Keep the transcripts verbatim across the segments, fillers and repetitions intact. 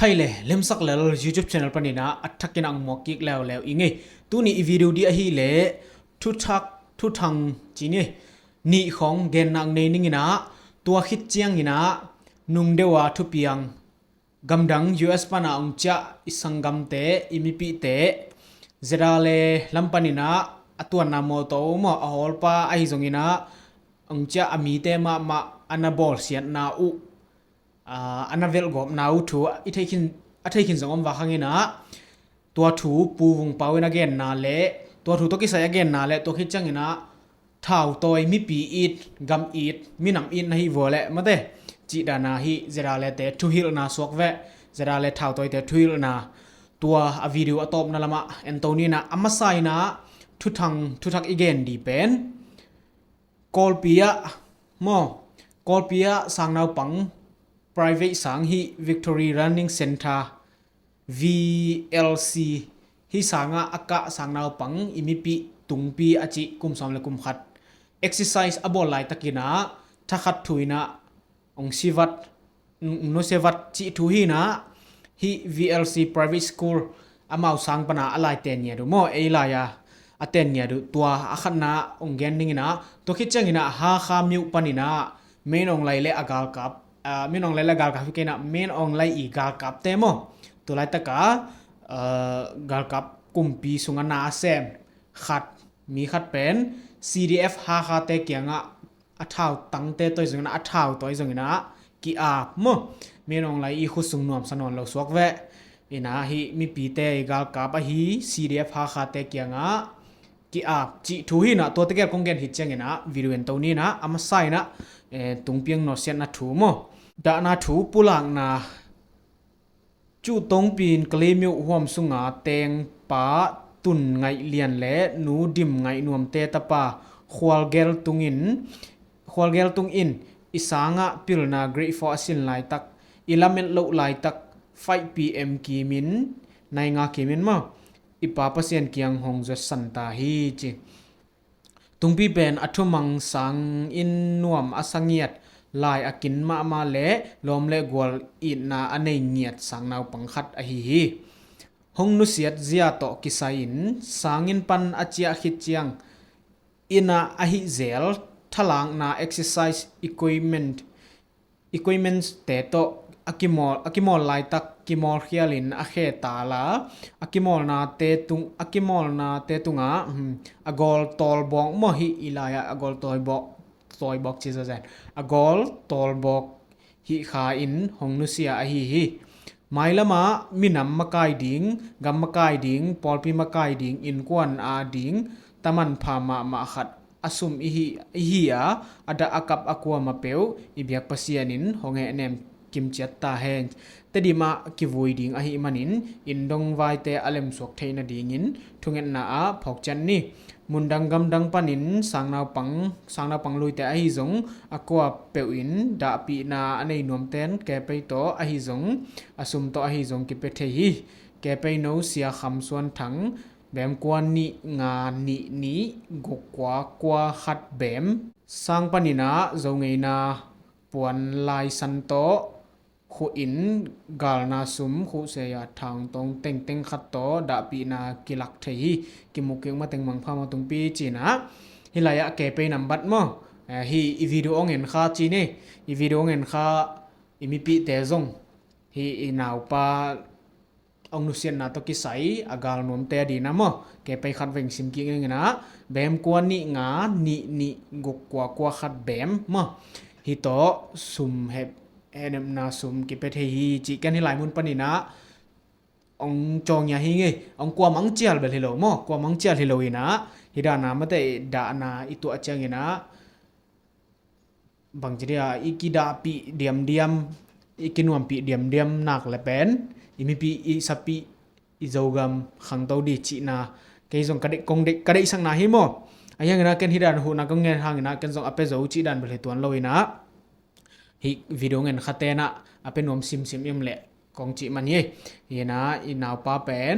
Phai le, Lemsak Lel YouTube channel panin ah a thakin ang muak kik leuleu i ngei. Tuni i video dih ahih leh thuthak, thuthang ci ni, nih khawng genna ang nei ning in ah, tua khit ciangin ah nung deuh a thupiang gamdang U S pan a hong ciah i sanggamte, i mipihte, Zedale lam panin ah a tuanna mawtaw maw, a hawlpa ahi zongin ah hong ciah a mite mahmah a na bawlsiatna uh, aa, a na velhgawpna uh thu a thei khin, a thei khin zong om vak hangin ah, tua thu Pu Vung Pau in a genna le tua thu tawh kisai a genna le tua khit ciangin ah thautawi mipi it, gam it, minam it na hi vua leh mate, cih dan a hih Zedalete thuhilhna suak veh, Zedale thautawite thuhilhna, tua a video a tawpna lamah en to ni in ah, a masa in ah thuthang, thuthak i gen ding pen Kawlpi ah maw, Kawlpi ah sangnaupang private sang hih Victory Learning Centre, V L C, hih sangah a kah sangnaupang i mipih Tungpi a cih kum sawm le kum khat exercise a bawl laitakin ah thakhat thu in ah hong sivat, hong nusia vat cih thu hi in ah, hih V L C private school amau sang pan a a lai ten ngiat uh maw, ei lai a a ten ngiat uh, tua a khatna hong gen ning in ah, tua khit ciangin ah Hakha myo panin ah Min Aung Hlaing le a galkap, aa, Min Aung Hlaing le a galkap hi kei in ah, Min Aung Hlaing i galkapte maw, tua laitak a, aa, galkap kumpi sungah na a sem khat, mi khat pen C D F Hakhate kiangah a thautangte tawh zongin ah, a thautawi zongin ah ki-ap maw, Min Aung Hlaing i khut sung nuamsa nawn lo suak veh. In ah hih mipite i galkap ahi C D F Hakhate kiangah ki-ap cih thu hi in ah, tua tegel kong gen khit ciangin ah video en to ni in ah, a masa in ah, eh, Tungpi hong nusiatna thu maw, dahna thu pulakna. Cu Tongpi in Kalaymyo huam sunga tengpa Tun Ngaih Lian le Nu Dim Ngaih Nuamte tapa Khualgel Tung in, Khualgel Tung in i sangah pilna grade four a sin laitak, i lamet loh laitak five P M kimin, nai nga kimin maw, i Pa Pasian kiang hong zuatsan ta hi ci. Tungpi pen a thumang sanginn nuam a sa ngiat, lai a kin mahmah le lawm le gual itna a nei ngiat sangnaupang khat ahi hi. Hong nusiat zia tawh kisai-in sanginn pan a ciah khit ciang inn ah a hih zel thalakna exercise equipment, equipments te tawh a kimawl, a kimawl laitak kimawlkhialin a khe ta la, a kimawlnate tung, a kimawlnate tungah, hmm, a gawl tawlbawk maw, hih i lai-ah a gawl tawlbawk, tawlbawk ci zawzen, a gawl tawlbawk hih kha in hong nusia ahi hi. Mailamah minam makai ding, gam makai ding, pawlpi makai ding, innkuan a ding taman pha mahmah khat a sum ihi, ihi a, a dah a kap a kuama peuh i biak Pasian in hong hehnem kimciat ta hen. Tedim ah kivui ding ahih manin inn dong vaite a lemsuak theih nadingin thungetna ah phawkciat ni. Mundang gamdang panin sangnaupang, sangnaupang luite ahi zong a kua peuh in dahpihna a nei nuamten kepei tawh ahi zong, a sum tawh ahi zong kipia thei hi. Kepei no Sia Kham Suan Thang, bem kua nih nga nih nih guk kua kua khat bem. Sang panin ah zo ngeina puan laisan tawh khuh in galna sum khuh seia thangtong tengteng khat tawh dahpihna kilak thei hi. Kimu kik mateng mangpha maw Tungpi ci-in ah. Hih lai-ah kepei nambat maw, eh, hih i video hong en kha ci ni. I video hong en kha i mipihte zong hih i naupa hong nusiatna tawh kisai a gal nuamte a ding ah maw, kepei khat veng sim kik ning in ah, bem kua nih nga nih nih guk kua kua khat bem maw. Hih tawh sum hep, hehnemna sum kipia thei hi cih ken hih lai mun panin ah hong cawng ia hi ngei. Hong kuamah hong cial bel hi lo maw, kuamah hong cial hi lo in ah, hih dan a mate dahna i tuah ciangin ah bangci dia i kidahpih diamdiam, i kinuampih diamdiam nak le pen i mipi, i sapi, i Zogam khangto ding cihna kei zong ka deih, kong deih, ka deihsakna hi maw. Ahi hangin ah ken hih dan huhna kong ngen hangin ah ken zong a pia zo cih dan bel hi tuan lo in ah, hih video ngen khaten ah a pia nuam simsim im leh kong cih man hi. Hi in ah i naupa pen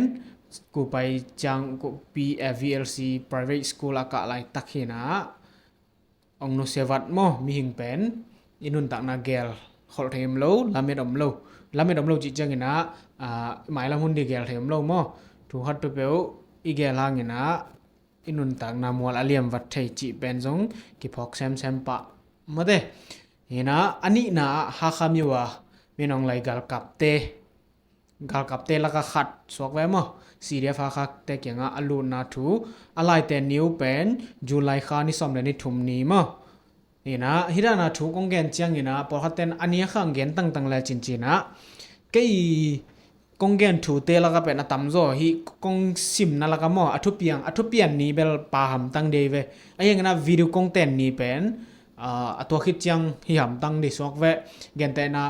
Kupai Ciang, Kupi, eh, V L C private school a kah laitak hi in ah, hong nusia vat maw, mihing pen i nuntakna gel kholh thei om lo, lamet om lo. lamet om lo cih ciangin ah, ah, mailam hun di gel thei om lo maw. Thu khat peuhpeuh i gel hangin ah i nuntakna mual a liam vat thei cih pen zong kiphawk semsem pah mate. Hi in ah a nihna ah Hakha Myo ah Min Aung Hlaing galkapte, galkapte laka khat suak ve maw, C D F Hakha te kiangah a lutna thu, a laite ni uh pen July kha ni sawm le ni thum ni maw. Hi in ah hih dan a thu kong gen ciangin ah pawlkhat ten a ni a kha gen tangtang le cincin ah, kei kong gen thute laka pen a tamzaw hih kong simna laka maw, a thupiang, a thupian ni bel pha hamtang dei ve. Ahi hangin ah video kong ten ni pen, ah, a tua khit ciang hi hamtang dei suak ve. Gentehna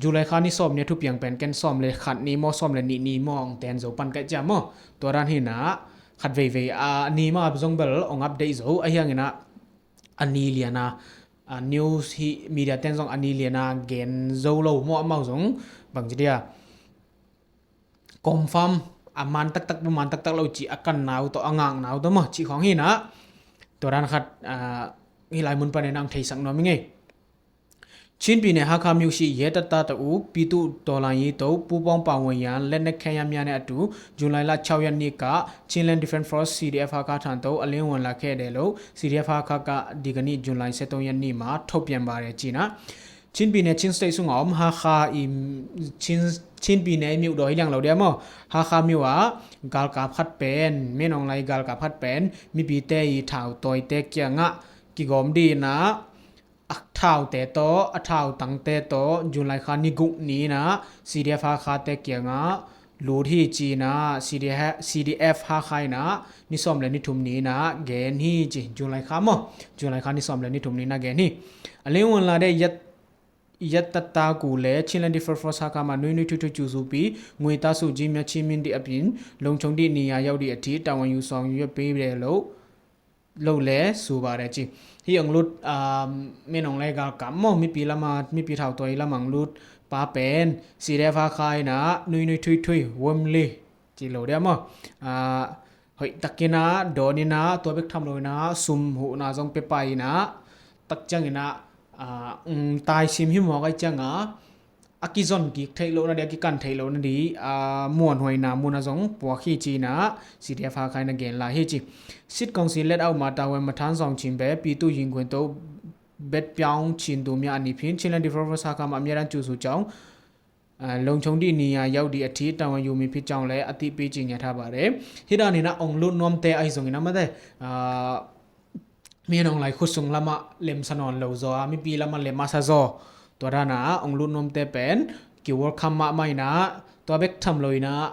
July kha ni sawm ni a thupiang pen ken sawm le khat ni maw, sawm le nih ni maw hong ten zo pan ka hih ciang maw. Tua dan hi in ah khat veivei a ni mah zong bel hong update zo. Ahi hangin ah a ni lian a, a news hih media ten zong a ni lian a gen zo lo maw, amau zong bangci dia confirm, a man taktak, a man taktak lo cih a kanna uh tawh, a ngakna uh tawh maw cih khawng hi in ah, tua dan khat, ah, hih lai mun panin ah hong theisak nuam ing ei. ချင်းပြည်နယ် ဟားခါးမြို့ရှိ ရဲတပ်သားတစ်ဦး ပြည်သူ့တော်လှန်ရေးသို့ ပူးပေါင်းပါဝင်ရန် လက်နက်ခဲယမ်းများနှင့်အတူ ဇူလိုင်လ ခြောက်ရက်နေ့က Chinland Defense Force C D F ဟားခါးထံသို့ အလင်းဝင်လာခဲ့တယ်လို့ C D F ဟားခါးက ဒီကနေ့ ဇူလိုင် ဆယ့်သုံးရက်နေ့မှာ ထုတ်ပြန်ပါတယ်။ ကျင်း၊ ချင်းပြည်နယ် ချင်းစတိတ် စူငါအုံ ဟားခါးအီ ချင်း၊ ချင်းပြည်နယ်မြို့တော် ဟီလျံလိုဒီးမီး ဟားခါးမြို့ ဟားခါးမြို့ ဂါလ်ကပ်ဖတ်ပဲန် မင်းအောင်လှိုင် ဂါလ်ကပ်ဖတ်ပဲန် မီးပီတဲအီ ထောက်တိုင်တဲကျငါ ကီဂေါမ်ဒီန အထောက်အတန်တဲတော့ အထောက်အတန်တဲတော့ ဇူလိုင် ခါ နှစ်ခုနှစ် နံနံ စီဒီအက်ဖ် ဟားခါးတဲကျငါ လူထီကျီန စီဒီအက်ဖ် ဟားခါးန နှစ်စုံလဲ နှစ်ထုံနံန ဂဲနဟီကျီ ဇူလိုင် ခါ မီး ဇူလိုင် ခါ နှစ်စုံလဲ နှစ်ထုံနံန ဂဲနဟီ အလင်းဝင်လာတဲ့ ရက် ရက်တပ်သားကိုလည်း ချင်းလန်း ဒီဖက်ဖရော့စ် ဟားခါးမှာ နွေနွေထွေးထွေး ကြိုဆိုပြီး ငွေသားဆုကြေးများ ချီးမြှင့်သည့်အပြင် လုံခြုံသည့်နေရာရောက်သည့်အထိ တာဝန်ယူဆောင်ရွက်ပေးတယ်လို့ လုပ်လဲဆိုပါတယ်။ ဟီ အောင်လုတ် မင်းအောင်လှိုင် ဂါလ်ကပ် မီး မီးပီလမ မီးပီထောက်တိုင်လမ အောင်လုတ် ပါပဲန် စီဒီအက်ဖ် ဟားခါးန နွေနွေထွေးထွေး ဝမ်လီ ကျီလိုဒီးမီး ဟိုက် တကီန ဒေါ်နီန ตัวเบกทำเลยนะ ซุมหูนา zong ไปไปนะ tak ciangin ah, ah, mm, tai sim hi mawk ahih ciangin ah, a kizon kik theih loh nading, a kikan theih loh nading, ah, muanhuaina mun ah zong puak hi ci-in ah, C D F ဟားခါး in ah gen lai hi ci. စစ်ကောင်စီလက်အောက်မှာ တာဝန်မထမ်းဆောင်ချင်ဘဲ ပြည်သူ့ရင်ခွင်သို့ ဘက်ပြောင်းချင်သူများအနေဖြင့် ချင်းလန်း ဒီဖက်ဖရော့စ် ဟားခါးမှာ အမြဲတမ်းကြိုဆိုကြောင်း အာ၊ လုံခြုံသည့်နေရာရောက်သည့်အထိ တာဝန်ယူမည်ဖြစ်ကြောင်းလည်း အသိပေးကြေညာထားပါတယ်။ Hih dan in ah, ong lut nuamte ahi zongin ah mate, ah, Min Aung Hlaing khut sung lamah lemsa nawn lo zaw a, mipi lamah lem a sa zaw. Tua dan ah, ong lut nuamte pen ki welcome mahmah in ah, tua bek tham lo in ah,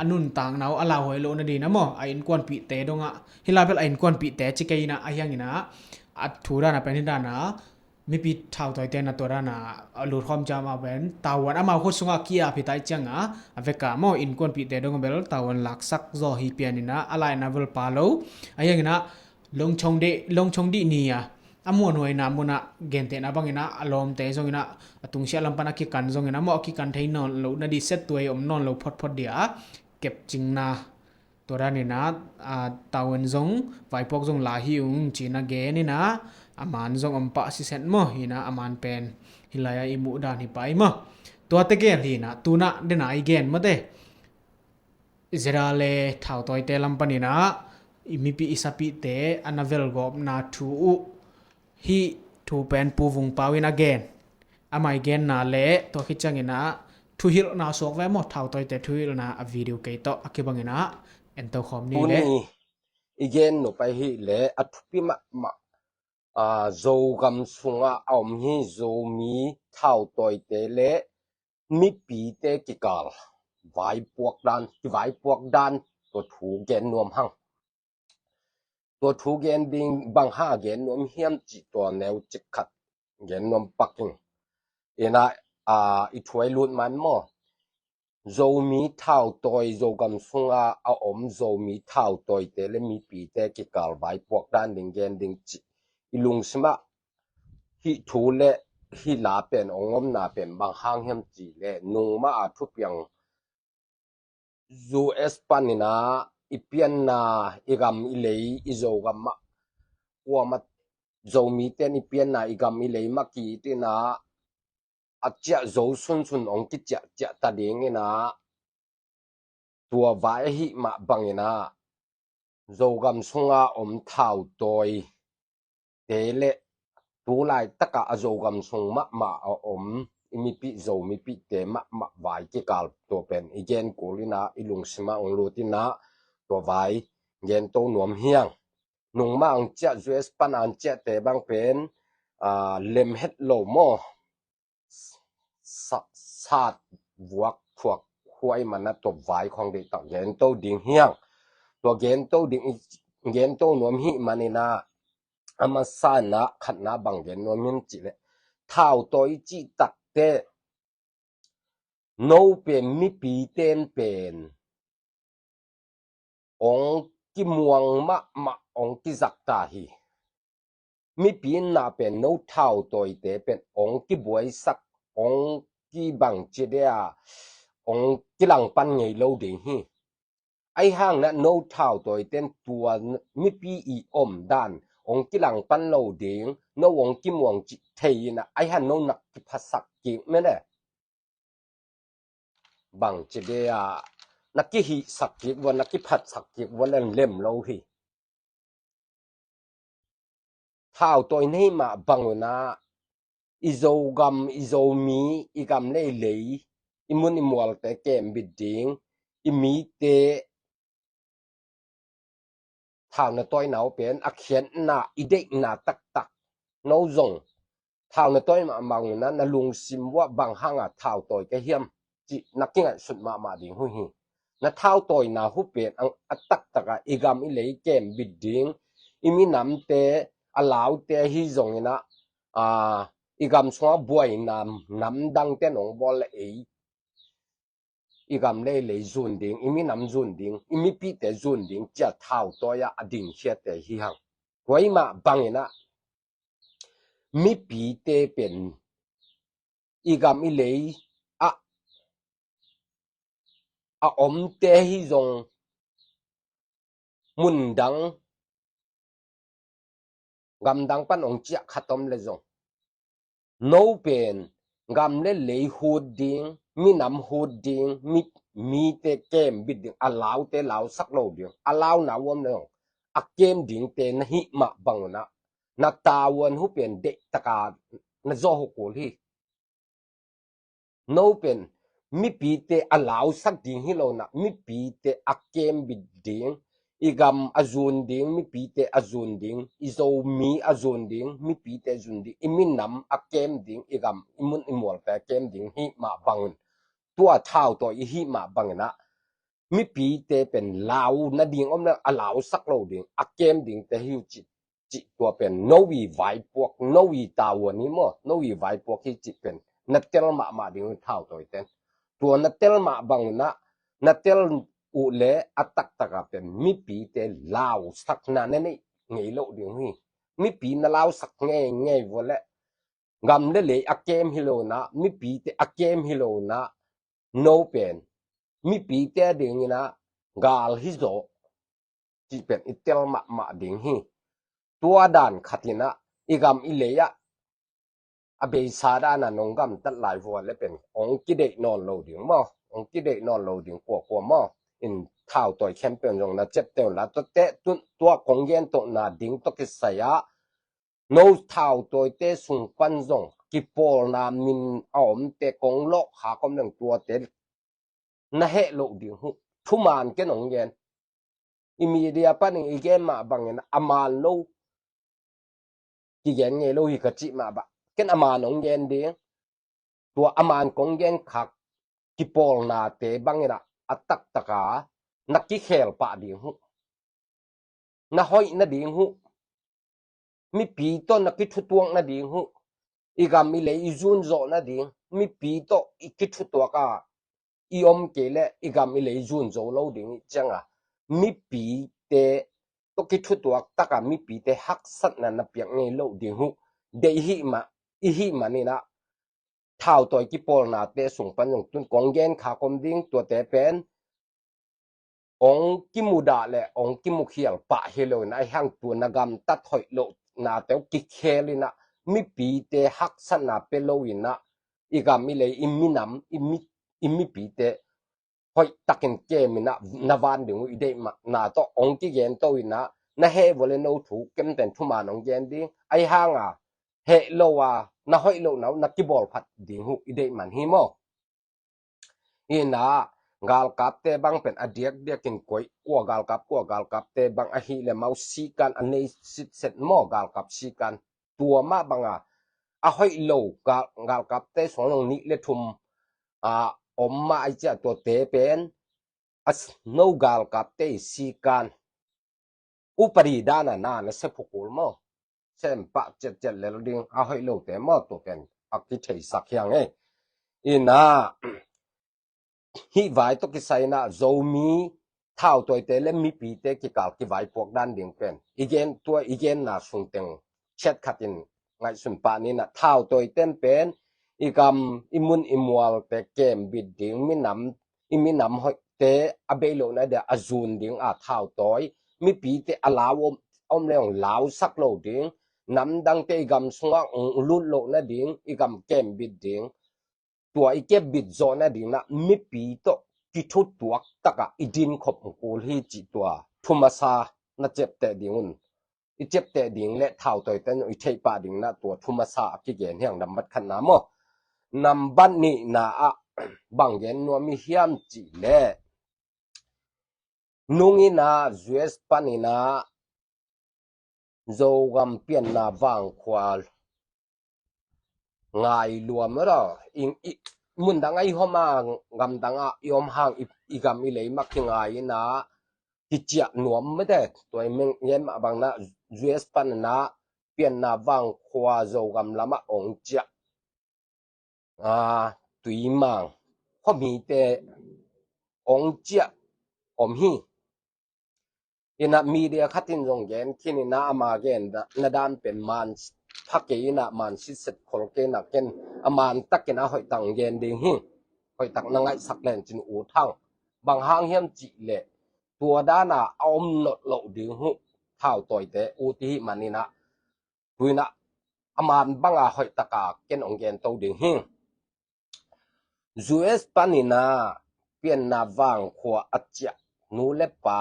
a nuntakna uh a lauhuai loh nading ah maw, a innkuanpihte dongah, hih lai bel a innkuanpihte ci kei in ah, ahi hangin ah, a thu dan ah pen hih dan ah, mipi thautawite na tua dan a a lut khawm ciang amau pen tavuan amau khut sungah ki-ap hi ta ih ciangin a vekpi maw innkuanpihte dong bel tavuan laksak zaw hi pian in a a laina vel pa lo. Ahi hangin a longchong dih, longchong dih ni a a muanhuaina mun a gentehna bangin a a lawmte zongin a a tungsiah lam pan a kikan zongin a maw a kikan thei nawn loh nading, settuai om nawn lo photphot dih a kepcingna. Tua dan in a, a, tavuan zong vaipuak zong la hi ung ci-in a gen in a, a man zong om pah sisat maw hi in a, a man pen hih lai-ah i muh dan hi pah hi maw. Tua tegel hi in a, tu-in a den a i gen mate. Zera le thautawite lam pan in a, i mipi i sapihte a na velgawpna thu uh. Hih thu pen Pu Vung Pau in a gen. Amah i genna le tua khit ciangin a thuhilhna suak ve maw, thautawite thuhilhna a video kei tawh a kibangin a ento khawm ni le. Tuni i gen nop ahi le a thupi mahmah, a, Zogam sungah a om hi Zomi thautawite le mipite kikal vaipuak dan, kivaipuak dan tua thu gen nuam hang. Tua thu gen ding bang hang a gen nuam hiam cih tua neu cik khat gen nuam pak ing. In a, a, i thuai lut man maw. Zomi thautawi, Zogam sunga a om Zomi thautawite le mipite kikal vaipuak dan ding gen ding cih i lungsimah hih thu le hih la pen ong omna pen bang hang hiam cih le nungmah a thupiang U S panin a i pianna i gam i lei i Zogam mah kuamah Zomite in i pianna i gam i lei mah ki-it in a a ciah zo sunsun hong kiciahciah ta ding in ah, tua vai ahih mah bangin ah Zogam sunga om thautawi te le tu laitakah a Zogam sung mahmah a om i mipih, Zo mipihte mahmah vai kikal tua pen i gen kul in ah i lungsimah hong lut in ah tua vai gen to nuam hi hang. Nungmah hong ciah, U S pan hong ciahte bang pen, aa, lem het lo maw? Sa-, sat vuak thuak huai man ah tua vai khong deihtak gen to ding hi hang. Tua gen to ding, gen to nuam hih man in ah, a masa in ah khatna bang gen nuam hiam cih leh, thautawi cih takte no pen, mipite in pen hong kimuang mahmah, hong kizakta hi. Mipi in ah pen no thautawite pen hong kibuaisak, hong kibangci dia, hong kilangpan ngei lo ding hi. Ahi hang in ah no thautawite in tua mipi i omdan hong kilangpan lo ding, no hong kimuang cih thei in ah, ahi hang no na kiphatsak kik mene. Bangci dia na kihihsak kik vua, na kiphatsak kik vua leng lem lo hi. Thautawi na hih mah bang un ah i Zogam, i Zomi, i gam le i lei, i mun i mualte kembit ding, i mite thau na tawina uh pen a khiatna, i deihna taktak. No zong thau na tawi mahmah un ah na lungsim uah bang hanga thau tawi ka hiam cih na kingaihsut mahmah ding uh hi. Na thau tawina uh pen a, a taktakah i gam i lei kembit ding, i minamte, a laute ahi zongin ah, aa, i gam sungah buaina namdangte nong bawl le ei i gam le i lei zun ding, i minam zun ding, i mipite zun ding cia thau tawi ah a dingkhiate hi hang. Tua ahih mah bangin ah mipite pen i gam i lei ah a omte hi zong, mundang gamdang pan hong ciah khat om le zong, no pen gam le lei hut ding, minam hut ding, mi, mite kembit ding, a laute lausak lo ding, a launa uam le zong a kem dingte na hih mah bang un ah na tavuan uh pen deihtaka na zawh uh kul hi. No pen mipite a lausak ding hi lo in ah, mipite a kembit ding, i gam a zun ding, mipite a zun ding, i Zomi a zun ding, mipite a zun ding, i minam a kem ding, i gam, i mun i mualte a kem ding hih mah bangin, tua thau tawi i hih mah bangin ah mipite pen lau nading om le a lausak lo ding, a kem dingte hi uh cih, cih tua pen no i vaipuak, no i tavuan hi maw, no i vaipuak hi cih pen na tel mahmah ding uh thau tawiten. Tua na tel mah bangin ah, na tel uh le a taktakah pen mipite lausakna na neih ngei lo ding uh hi. Mipi na lausak ngei ngei vua le gam le lei a kem hi lo in ah, mipite a kem hi lo in ah, no pen mipite a dingin ah gal hi zaw cih pen i tel mahmah ding hi. Tua dan khatin ah i gam i lei ah a beisa dan a nong gamtat lai vua le pen hong kideih nawn lo ding maw, hong kideih nawn lo ding kuakua maw. In thau tawi khempeuh zong na ciapteh un la, tuate, tu, tua kong gen tawh na ding tawh kisai ah no thau tawite sung pan zong kipawlna min a omte kong lawhkhak om leng tuate na heh loh ding uh. Thuman ken hong gen. I media panin i gen mah bangin a man lo kigen ngei lo hi ka cih mah bang ken a man hong gen ding. Tua a man kong gen khak kipawlnate bangin ah a taktaka na kikhel pah ding uh. Na hoih nading uh, mipi tawh na kithutuak nading uh, i gam i lei i zun zawh nading, mipi tawh i kithutuak a i om kei le i gam i lei zun zo lo ding i cianga, mipite tawh kithutuak taka mipite haksatna na piak ngei lo ding uh. Deih hih mah, i hih manin ah thau tawi kipawlnate sung pan zong tun kong gen khak om ding, tuate pen hong kimudah le hong kimukhial pah hi lo in ah, ahi hang tua na gamtat hoih lohnate uh kikhel in ah, mipite haksatna pia lo in ah, i gam i lei, i minam, i mi, i mipite hoih takin kem in ah na van ding uh i deih mah na tawh ong kigen to in ah, na heh vua le no thu kemten thuman ong gen ding, ahi hanga heh lo a na hoih lo na uh na kibawl phat ding uh i deih man hi maw. Ina galkapte bang pen a diakdiakin koih, kua galkap kua galkapte bang ahih le mau sikan a nei sitset maw, galkap sikan. Tua mah banga a hoih lo gal, galkapte suang long nih le thum a om mah ai cia tuate pen a no galkapte i sikan upadi dana na na se phukul maw, sem pah ciatciat lel ding a hoih lote maw, tua pen a kitheisak hiang ei. Ina hih vai tawh kisai inah Zomi thautawite le mipite kikal kivaipuak dan ding pen i gen, tua i genna sungteng chiat khatin ngaihsun pah ni inah, thautawiten pen i gam i mun i mualte kembit ding, minam, i minam hoihte a bei lohna dia a zun ding a thautawi, mipite a lau om, om le ong lausak lo ding, namdangte i gam sungah ong lut lohna ding, i gam kembit ding, tua i kep bit zawh nadingin ah mipi tawh kithutuak takah i din khop kul hi cih tua thu masa na ciapteh ding un. I ciapteh ding le thautawite in i theih pah dingin ah tua thu masa a kigen hiang nambat khatna maw. Nambat nihna ah bang gen nuam i hiam cih leh, nung inah U S panin ah Zogam pianna vangkhua ngai luam lo. Mundang a i hom a gamdang a i om hang i, i gam i lei mah kingai inah kiciah nuam mete. Tua i meng ngen mah bangin ah U S panin ah pianna vangkhua Zogam lamah ong ciah a, Tuimang khuamite ong ciah om hi. Inah media khatin zong gen khin inah ama gen na dan pen man pha kei inah man sitset khol kei inah ken a man takin a hoihtak gen ding hi. Hoihtak na ngaihsak len cin ut hang. Bang hang hiam cih leh tua dana a om nolh loh ding uh thautawite ut i hih manin ah tu inah a man banga hoihtaka ken ong gen to ding hi. U S panin ah pianna vangkhua a ciah nu le pa,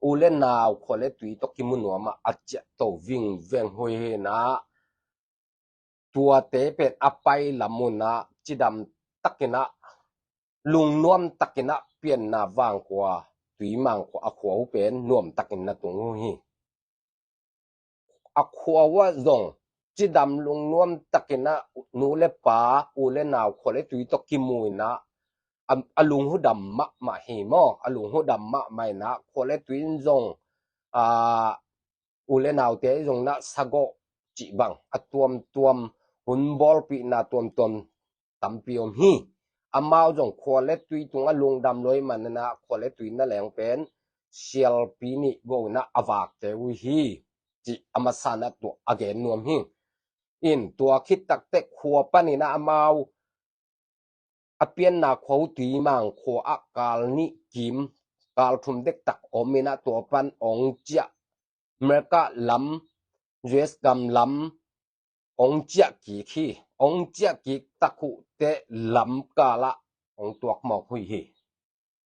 u le nau, khua le tui tawh kimu nuam ah a ciah to vingveng uh hi inah tuate pen a pai lam un ah cidam takin ah lungnuam takin ah pianna vangkhua Tuimang khua a khua uh pen nuam takin na tung uh hi. A khua uh ah zong cidam lungnuam takin ah nu le pa, u le nau, khua le tui tawh kimu inah a, a lunghudam mahmah hi maw. A lunghudam mahmah inah khua le tui in zong a, u le naute zong na sagawh cih bang a tuamtuam hun bawlpihna tuamtuam tampi om hi. Amau zong khua le tui tungah lungdam lua i manin ah khua le tui na leng pen sialpi nih go inah a vakte uh hi cih a masa inah tua a gen nuam hi. In tua khit takteh khua panin ah amau a pianna khua uh Tuimang khua ah kal nih kim, kal thum dektak om inah tua pan ong ciah America lam, U S gam lam ong ciah kik hi. Ong ciah kik tak uh teh lamkal ah ong tuak mawk uh hi.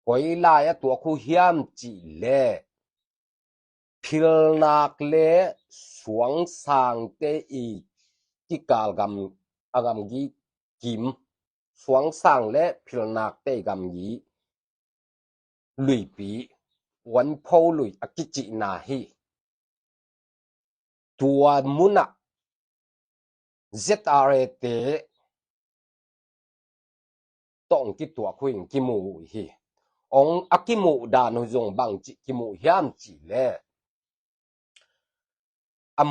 Koi lai a tuak uh hiam cih leh Philnak le Suangsangte i kikal gam, a gamgi kim, Suangsang le Philnakte i gamgi luipi, Puanpho lui a kicihna hi. Tua munah Z R A te tawh ong kituak uh in kimu uh hi. Ong a kimuh dan uh zong bangcih kimuh hiam cih leh a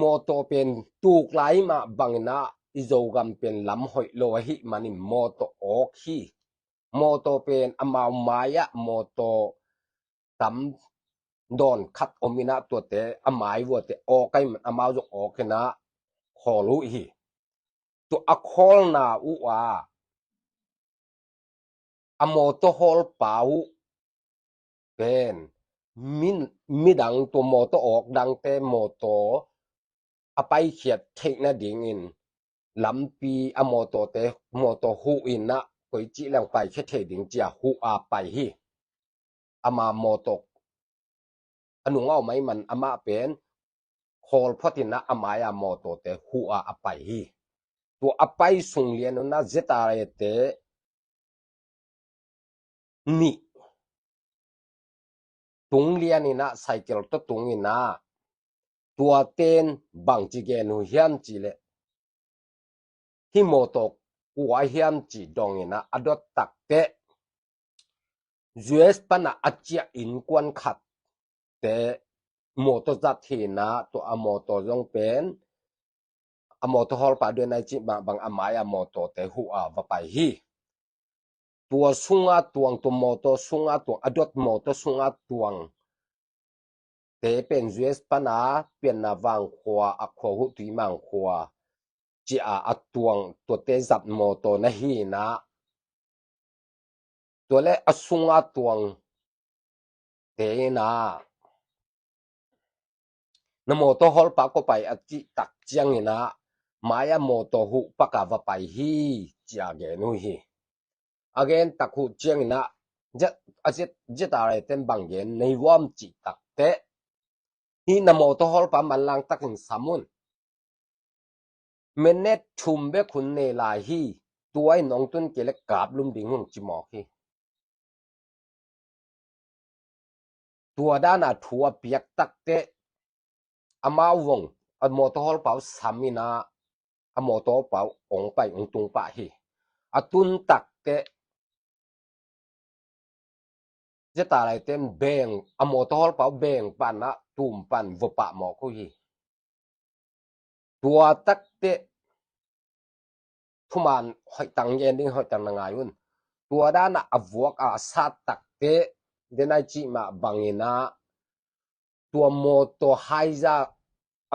mawtaw pen tuklai mah bangin ah i Zogam pen lam hoih lo ahih manin mawtaw awk hi. Mawtaw pen amau mai-ah mawtaw tam dawn khat om inah tuate a mai vuate awk ahih man amau zong awk inah khawl uh hi. Tua a khawlna uh ah a mawtaw hawlpa uh pen midang tua mawtaw awk dangte mawtaw a paikhiat theih nadingin lampi a mawtawte, mawtaw huh in ah koi cih leng paikhia thei ding ci-a huh a pai hi. Ama mawtaw a nung a om ahih man amah pen khawl phot in ah a mai-a mawtawte huh a a pai hi. Tua a pai sung lian un ah Z R A te nih tung lian in ah cycle tawh tung in ah, tuate'n bangci gen uh hiam cih leh, hih mawtaw kua hiam cih dong in ah a dot tak teh, U S pan ah a ciah innkuan khat te mawtaw zat hi in ah, tua a mawtaw zong pen a mawtaw hawlpa dena i cih mah bang a mai-a mawtawte huh a va pai hi. Tua sung a tuang, tua mawtaw sung a tuang, a dot mawtaw sung a tuang te pen U S pan a Pianna Vangkhua, a khua uh Tuimang khua ci-a a tuang, tuate zat mawtaw na hi in ah, tua leh a sung a tuang te in ah, na mawtaw hawlpa kua pai a cih tak ciang in ah, mai-a mawtaw huh pak a va pai hi ci-a gen uh hi. A gen tak uh ciang in ah, Z-, a Z-, Z R A te'n bang gen nei uh hiam cih tak teh, hih na mawtaw hawlpa manlang takin sam un. Minute thum bek hun nei lai hi, tua in hong tun kei leh kap lum ding hi ung ci mawk hi. Tua dan a thu a piak tak teh, amau vong, a mawtaw hawlpa uh sam in ah, a mawtaw hawlpa uh hong pai, hong tung pah hi. A tun tak teh, Z R A te'n beng, a mawtaw hawlpa uh beng pan ah tum pan va pah mawk uh hi. Tua tak teh, thuman hoih tak gen ding, hoih tak na ngai un. Tua dan a a vuak a a sat tak teh, dena i cih mah bang in ah, tua mawtaw haiza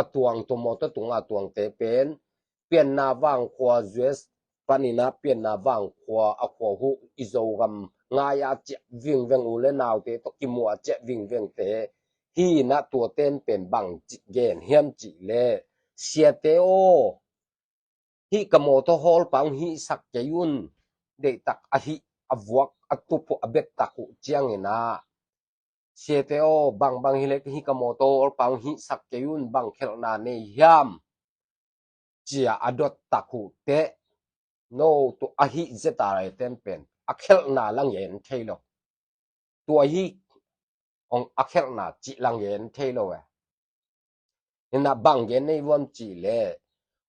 a tuang, tua mawtaw tung a tuangte pen Pianna Vangkhua, U S pan in ah Pianna Vangkhua, a khua uh i Zogam ngai a ciah vingveng, u leh naute tawh kimu a ciah vingvengte hi in ah, tuate'n pen bang ci gen hiam cih leh, siate aw, hih ka mawtaw hawlpa hong hihsak kei un, deihtak a hih, a vuak a tup uh a bet tak uh ciang in ah, siate aw, bangbang hi leh hih ka mawtaw hawlpa hong hihsak kei un, bang khelhna nei hiam ci-a a dot tak uh teh, no, tua a hih Z R A te'n pen a khelhna lang gen thei lo. Tua hi, hong a khelhna cih lang gen thei lo e. In ah bang gen nei uh hiam cih leh,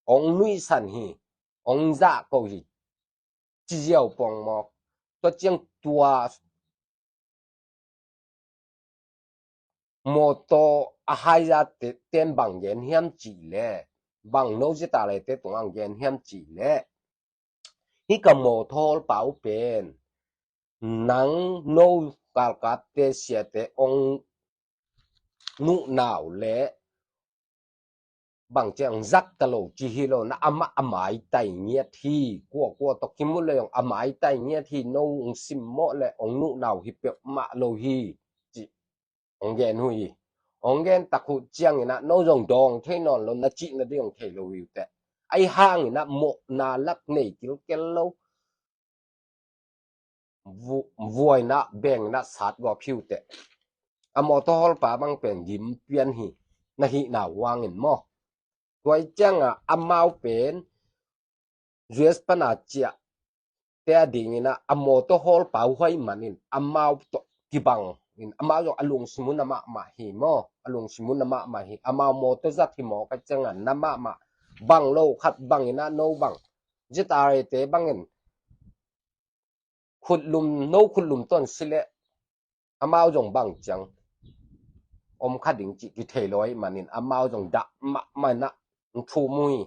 hong nuihsan hi, hong zahko hi, ci ziau pong mawk. Tua ciang tua mawtaw a haiza te, te'n bang gen hiam cih leh, bang no Z R A te tungah gen hiam cih leh, hih ka mawtaw hawlpa uh pen, nang no galkapte, siate hong nuhna uh leh bang ciang zak ta lo ci hi lo, na amah a maitai ngiat hi, kuakua tawh kimu leh zong a maitai ngiat hi, no hong simmawh leh hong nuhna uh hi peuhmah lo hi, ci hong gen uh hi. Hong gen tak uh ciang in ah, no zong dawng thei nawn lo, na cih nading hong thei lo hi uh teh. Ahi hang in ah mawhna lak nei kilkel lo, vu-, vuai in ah, beng in ah sat gawp hi uh teh. A mawtaw hawlpa bang pen gim pian hi, na hihna uh hang in maw. Tua ciang a amau pen U S pan a ciahte a ding in ah, a mawtaw hawlpa uh ahih manin amau tawh kibang in, amau zong a lungsim uh na mahmah hi maw, a lungsim uh na mahmah hi. Amau mawtaw zat hi mawk a ciang a na mahmah, bang lo khat bang in ah, no bang, Z R A te bang in khutlum, no khutlum tawh si leh, amau zong bang ciang om kha ding cih kithei lo ahih manin, amau zong dah mahmah in ah hong thum uh hi.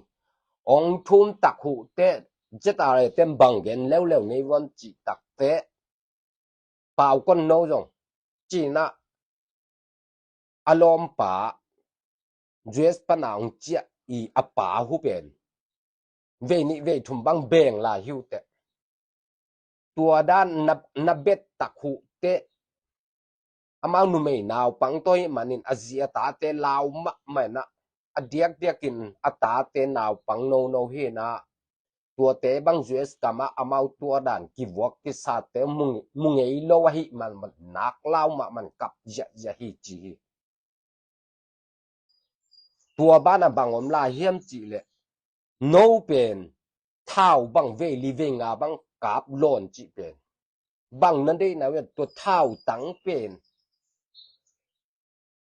Hong thum tak uh teh, Z R A te'n bang gen leuleu nei uh hiam cih tak teh, pau kon no zong, ci in ah a lawmpa, U S pan a hong ciah i a pa uh pen vei nih vei thum bang beng lai hi uh teh. Tua dan na, na bet tak uh teh, amau numei naupang tawh ahih manin a zi a tate lau mahmah in ah, a diakdiakin a tate naupang nono hi in ah, Tuate bang U S gamah amau tua dan kivuak kisate mu, mu ngei lo ahih man, man nak lau mah man kap ziahziah hi ci hi. Tua banah bang om lai hiam cih leh, no pen thau bang vei li vei nga bang kap lawn cih pen bang na deihna ve, tua thau tang pen,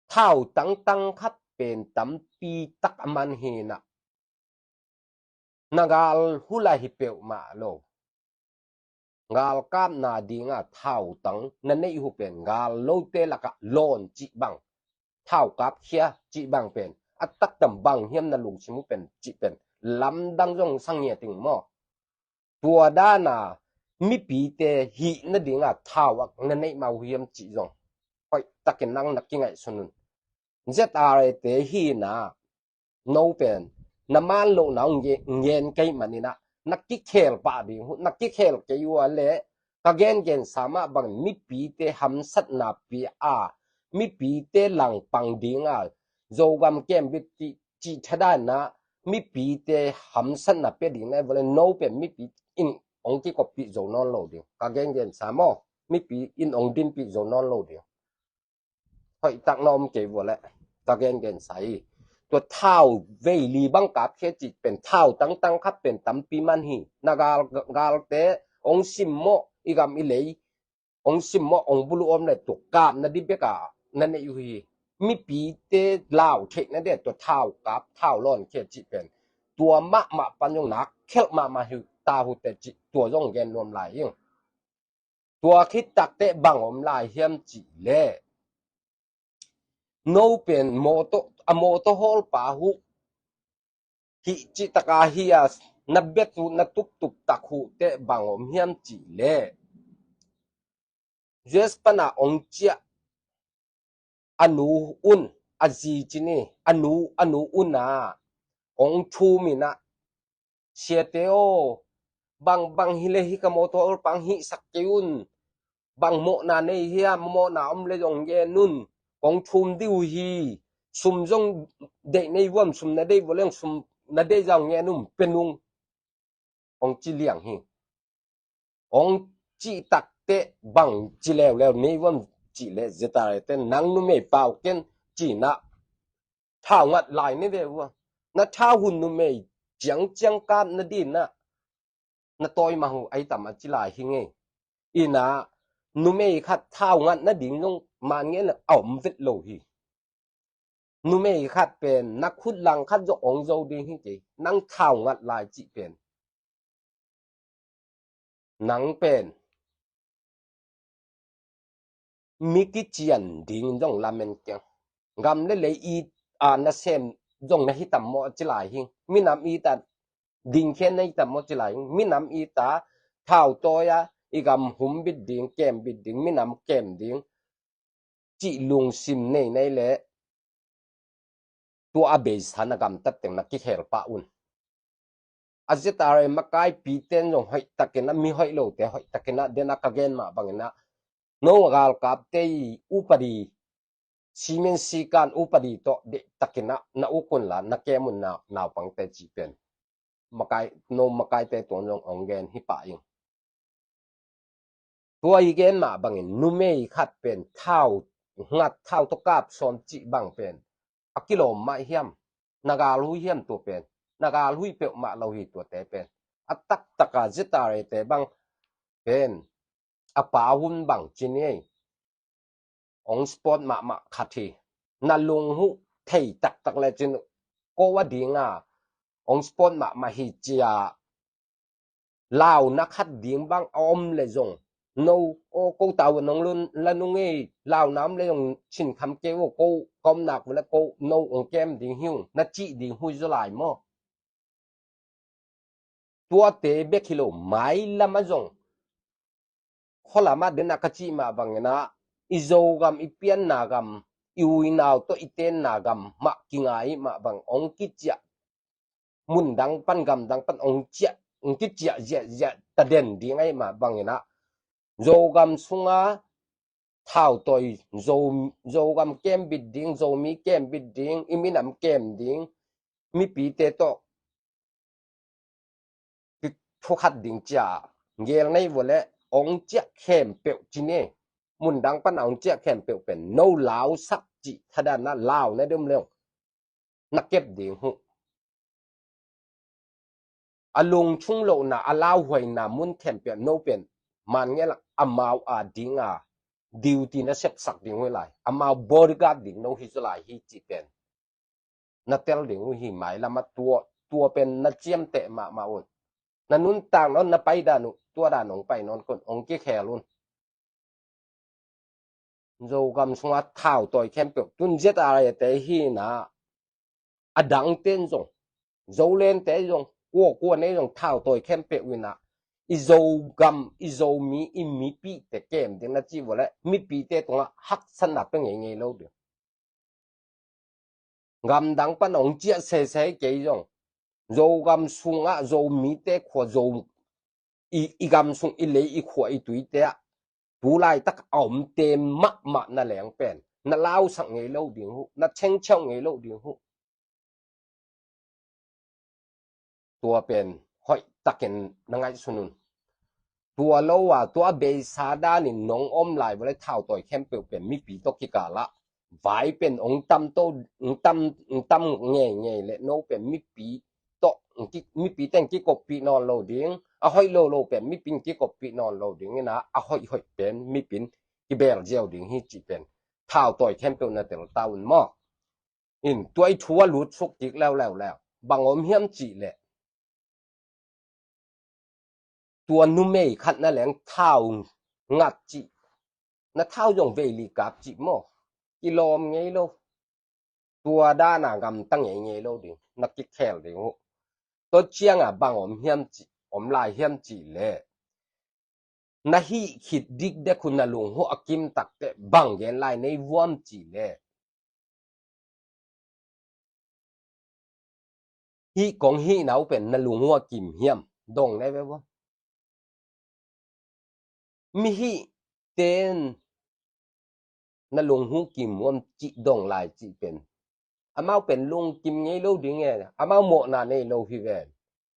thau tangtang khat pen tampi tak a man hi na. Na gal hu lai hi peuhmah lo. Galkapna dinga thau tang na neih hu pen gal lote lakah lawn cih bang, thau kapkhia cih bang pen a taktak bang hiam na lungsim hu pen cih pen lamdang zong sang ngiat ing maw? Tua dana mipite hih nadinga thau a na neih mah uh hiam cih zong hoihtakin nang na kingaihsun un. Z R A te hina no pen na man lohna hong nge-, ngen kei maninah na kikhel pah ding uh, na kikhel kei uh a leh ka gengensa mah bangin mipite hamsatna pia a, mipite langpang dinga Zogam kembit cih, cih thadanna mipite hamsatna pia ding na vele no pen mipi in hong kikoppih zo nawn lo ding. Ka gengensa maw, mipi in hong dinpih zo nawn lo ding. Hoihtak na om kei vua leh ka gengensa hi. Tua thau vei li bang kapkhia cih pen thau tangtang khat pen tampi man hi. Na gal, galte hong simmawh, i gam i lei hong simmawh, hong buluh om le tua kapna di beka na neih uh hi. Mipite lau theihna dia tua thau kap, thau lawnkhia cih pen tua mahmah pan zong nak khelh mahmah hi ta uh teh cih tua zong gen nuam lai ing. Tua khit takteh bang om lai hiam cih leh, no pen mawtaw, a mawtaw hawlpa uh hih cih taka hi a, na bet uh na tuptup tak uh teh bang om hiam cih leh, U S pana hong ciah a nu un, a zi ci ni, a nu, a nu un a hong thum inah, siate aw, bang, bang hi le hi ka mawtaw hawlpa hong hihsak kei un. Bang mawhna nei hiam, mawhna om le zong gen un. Kong thum dih uh hi. Sum zong deih nei vuam, sum na deih vua leng sum na deih zong gen un, pe nung. Hong ci liang hi. Hong cih takteh bang ci leuleu nei vuam cih leh Z R A te nang numei pau ken cinah thau ngat lai ni ve uh a. Na thau hun numei ciangciang kap nadinah na tawi mah uh ai tam a ci lai hi ngei. Inah numei khat thau ngat nading zong man ngen a om vet lo hi. Numei khat pen na khut lang khat zong ong zo ding hi kei. Nang thau ngat lai cih pen nang pen mi kician ding zong lamen kiang. Gam le lei it a nasem zong na hi tam maw ci lai hi. Minam it a dingkhen na hi tam maw ci lai hi. Minam it a thau tawi a i gam humbit ding, kembit ding, minam kem ding cih lungsim nei nei leh tua a beisa na gamtat teng na kikhel pah un. A Z R A makaipite in zong hoihtakin a, mi hoih lote hoihtakin a, den a ka gen mah bangin a, no galkapte i upadi, simen sikan upadi tawh deihtakin a na uk unla, na kem un na naupangte cih pen makai, no makaite tuan zong ong gen hi pah ing. Tua i gen mah bangin numei khat pen thau ngat, thau tawh kap sawm cih bang pen a kilawm mah hiam? Na gal hui hiam tua pen? Na gal hui peuhmah lo hi tuate pen. A taktaka Z R A te bang pen a pa hun bang ci ni ei. Ong sport mahmah khat hi. Na lung huh thei taktak le cin ko a dinga ong sport mahmah hi cia launa khat ding bang a om le zong, no, o, ko tau a nong lun la nung ei, launa om le zong cin kham kei o, ko ka om nak le ko no ong kem ding hi ung na cih ding hui zaw lai maw? Tuate bek hi lo, mailam a zong khualam a den a ka cih mah bangin a, i Zogam, i pianna gam, i uinau tawh i tenna gam mah kingai mah bang ong kiciah, mun dang pan, gam dang pan ong ciah, ong kiciah ziahziah ta den ding ahi mah bangin a, Zogam sunga thau tawi, Zo, Zogam kembit ding, Zomi kembit ding, i minam kem ding, mipite tawh ki, thu khat ding cia, gel nei vua le, ong ciah khempeuh ci ne. Mundang pan a ong ciah khempeuh pen no lausak cih thadan na lau na dem leong na kep ding huh. A lungchung lohna, a lauhuaina mun khempeuh no pen man ngel amau a dinga duty na sepsak ding uh lai, amau bodyguard ding no hi zaw lai hi cih pen na tel ding uh hi. Mailam a tua, tua pen na ciamteh mahmah un. Na nuntak nawn, na pai dan uh tua dan ong pai nawn kun, ong kikhel un. Zogam sunga thautawi khempeuh tun Z R A te hi na, a dangten zong, Zolente zong, kuakua nei zong thautawi khempeuh ina, i Zogam, i Zomi, i mipite kem ding na ci vua le mipite tunga haksatna pe ngeingei lo ding. Gamdang pan ong ciah sese kei zong, Zogam sungah Zomite khua Zo, i, i gam sung, i lei, i khua, i tuite ah tu laitak a omte mahmah na leng pen na lausak ngei lo ding huh, na chengcheu ngei lo ding huh. Tua pen hoih takin na ngaihsun un. Tua lo a, tua beisa danin nong om lai vua le thautawi khempeuh pen mipi tawh kikal ah vai pen ong tam to, ong tam, ong tam ngeingei le no pen mipi tawh, ong ki, mipi teng kikoppih nawn lo ding, a hoih lo lo pen mipin kikoppih nawn lo ding ina, a hoih hoih pen mipin kibel ziau ding hi cih pen thautawi khempeuh na tel ta un maw. In tua i thu a lutsuk kik leuleu leu. Bang om hiam cih leh, tua numei khat na leng thau ngat cih, na thau zong veili kap cih maw, kilawm ngei lo. Tua dana gamta ngei ngei lo ding, na kikhel ding uh. Tua cianga bang om hiam cih, om lai hiam cih leh, na hih khit dikdek uh na lung huh a kim takteh bang gen lai nei vuam cih leh, hih kong hihna uh pen na lung uh a kim hiam? Dong ne ve vua. Mi hih ten na lung uh kim huam cih dong lai cih pen, amau pen lungkim ngei lo ding e, amau mawhna nei lo hi ve.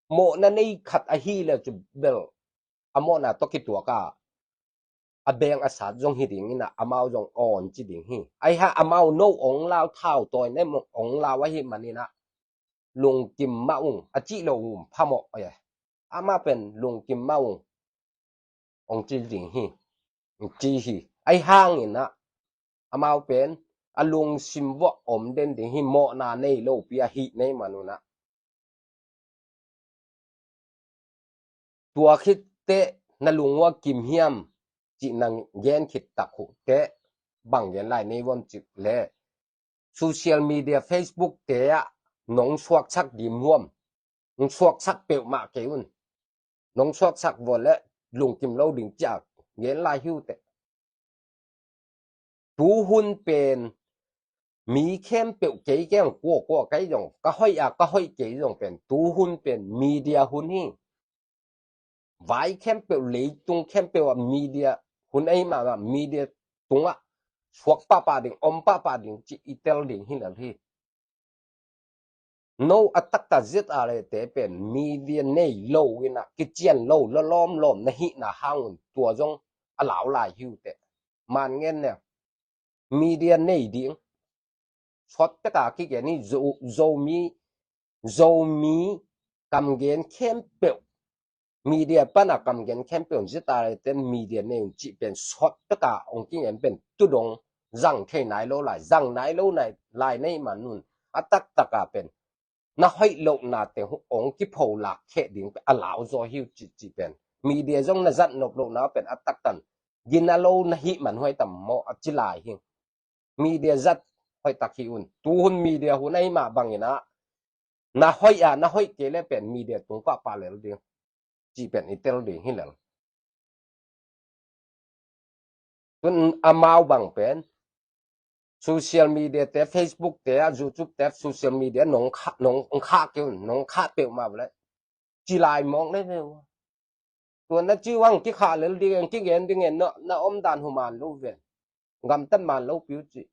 Mawhna nei khat ahi le cu bel a mawhna tawh kituak a, a beng a sat zong hi ding ina, amau zong awn ci ding hi. Ahi hang amau no ong lau, thautawi ne ong lau ahi man ina, lungkim mah ung, a cih lo um phamawh e. Amau pen lungkim mah ung, ong ci ding hi, ong ci hi. Ahi hang ina, amau pen a lungsim vuah om den ding hi, mawhna nei lo pi ahi nei man una. Tua khit teh na lung uh a kim hiam cih na gen khit tak uh teh bang gen lai nei vuam cih leh, social media, Facebook te ah nong suaksak dim huam, nong suaksak peuhmah kei un. Nong suaksak vua le lungkim lo ding ciah gen lai hi uh teh. Tu hun pen mi khempeuh, kei keng kuakua kei zong, ka hoih a ka hoih kei zong pen tu hun pen media hun hi. Vai khempeuh, leitung khempeuh ah media hun ahi mahmah, media tungah suak pahpah ding, om pahpah ding cih i tel ding hi lel hi. No a taktak Z R A te pen media nei lo ina, kician lo, lawlawm lawm na hihna hang un tua zong a lau lai hi uh teh. Man ngen ne, media nei ding. Sawt peka kigen hi. Zo, Zomi, Zomi kamgen khempeuh, media pana kamgen khempeuh Z R A te media nei un cih pen sawt peka ong kigen pen tu dong zang thei nai lo lai, zang nai lo nai lai nei man un. A taktaka pen na hoih lohnate ong kipholak kheh ding pen a lau zaw hi uh cih, cih pen media zong na zat nop lohna pen a taktan gina lo na hih man huai tam maw a ci lai hi. Media zat hoih tak hi un. Tu hun media hun ahi mah bang ina, na hoih a na hoih kei le pen media tung pahpah lel ding cih pen i tel ding hi lel. Tun amau bang pen social media te, Facebook te, YouTube te, social media nong khah, nong khah kei un, nong khah peuhmah vua le ci lai mawk le ve uh. Tua na ci uh hang kikhah lel ding en, kigen ding en, na, na om dan human lo ven. Gamtat man lo piu cih.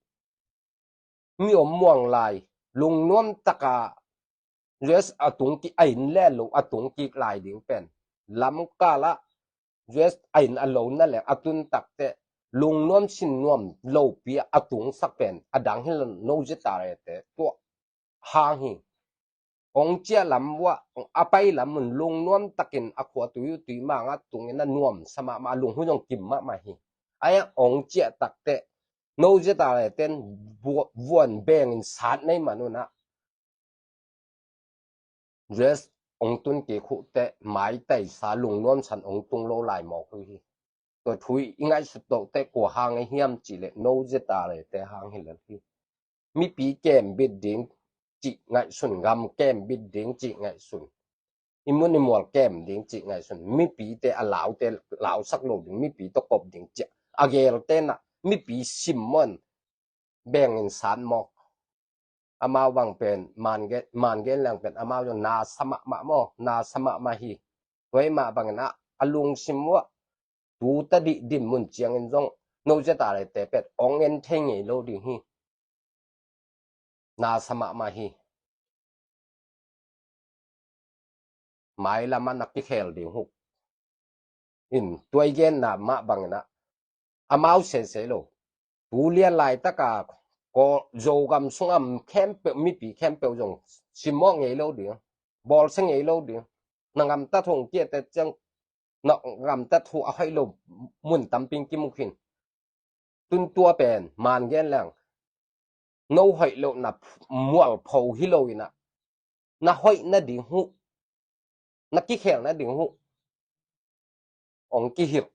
Mi om muang lai, lungnuam taka U S a tung kik, a inn le lo a tung kik lai ding pen lamkal ah U S a in a lo na leng a tun takteh lungnuam sinnuam lopi a tungsak pen a dang hi lo, no zeta le te tua hang hi. Ong ciah lam uah a pai lam un lungnuam takin a khua tui uh tui manga tungin a nuam sa mahmah, a lung hun zong kim mahmah hi. Ai ong ciah takteh no zeta le ten vuan bengin sat nei man unah U S ong tun kik uh teh maitaisa lungnuam san ong tung lo lai mawk uh hi. Tua thu i ngaihsut toh teh kua hang a hiam cih leh no zeta le te hang hi lel hi. Mipi kembit ding cih ngaihsun, gam kembit ding cih ngaihsun, i mun i mual kem ding cih ngaihsun, mipite a laute lausak lo ding, mipi tawh kop ding cih a gelte nah mipi simmawh in bengin sat mawk. Amau bang pen man gen, man gen leng pen amau zong na sa mahmah maw, na sa mahmah hi. Tua hi mah bangin ah a lungsim uah tu ta dih din mun ciangin zong no zeta le te pen ong en thei ngei lo ding hi. Na sa mahmah hi. Mailam ah na kikhel ding uh. In tua i genna mah bangin ah amau sese lo. Tu lian laitaka ko Zogam sungah khempeuh, mipi khempeuh zong simmawh ngei lo ding, bawlsia ngei lo ding. Na gamtat hong kiate ciang na gamtat hu a hoih lo mun tamping kimu khin. Tun tua pen man gen leng no hoih loh na mualpho hi lo inah na hoih nading uh, na kikhel nading uh ong kihilh.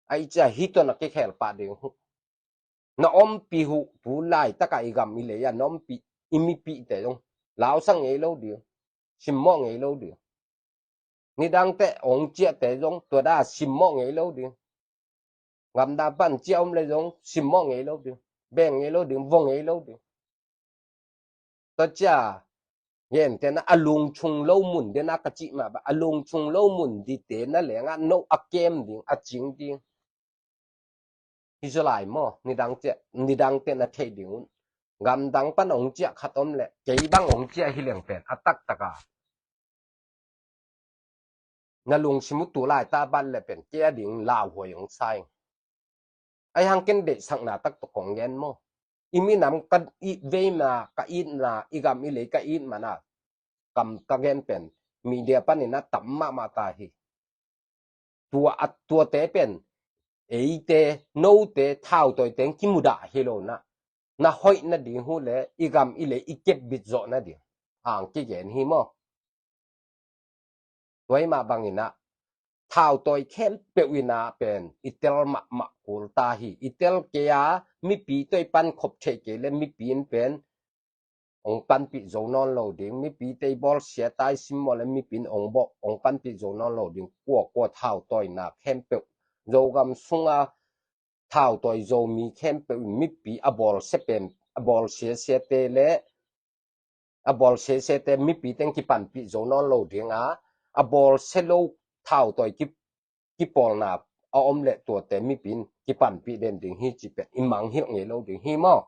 Ai cia hi tawh na kikhel pah ding uh. Na ompih uh tu laitaka i gam i lei a na ompih i mipihte zong lausak ngei lo ding, simmawh ngei lo ding. Nidangte ong ciahte zong tua da simmawh ngei lo ding. Gamdang pan ciah om le zong simmawh ngei lo ding, beng ngei lo ding, vua ngei lo ding. Tua cia gentena a lungchung lo mun dena ka cih mah bang a lungchung lo mun dite na lengah no a kem ding, a cing ding. Hi zaw lai maw, nidangte, nidangte na theih ding un. Gamdang pan ong ciah khat om leh kei bang ong ciah hi leng pen a taktaka na lungsim uh tu laita bat leh pen kei a ding lauhuai ong sa ing. Ai hang ken deihsakna tak tawh kong gen maw? I minam ka it veina, ka itna, i gam i lei ka it mana kam ka gen pen media panin a tam mahmah ta hi. Tua a tuate pen eite note thautawi teng kimudah hi lo na, na hoih nading uh le i gam i lei i kepbit zawh nading ang kigen hi maw? Tua hi mah bangin ah thautawi khempeuh in ah pen i tel mahmah kul ta hi. I tel kei a mipi tawh i pan khop theih kei le mipi in pen ong panpih zo nawn lo ding. Mipite i bawlsia ta i simmawh le mipi in ong bawh ong panpih zo nawn lo ding. Kuakua thautawina khempeuh Zogam sunga thautawi Zomi khempeuh in mipi a bawlsia pen a bawlsia siate le a bawlsia siate mipi teng kipanpih zo nawn lo dinga, a bawlsia lo thautawi ki, kipawlna a om leh tuate mipi in kipanpih den ding hi ci pen i mangngilh ngei lo ding hi maw?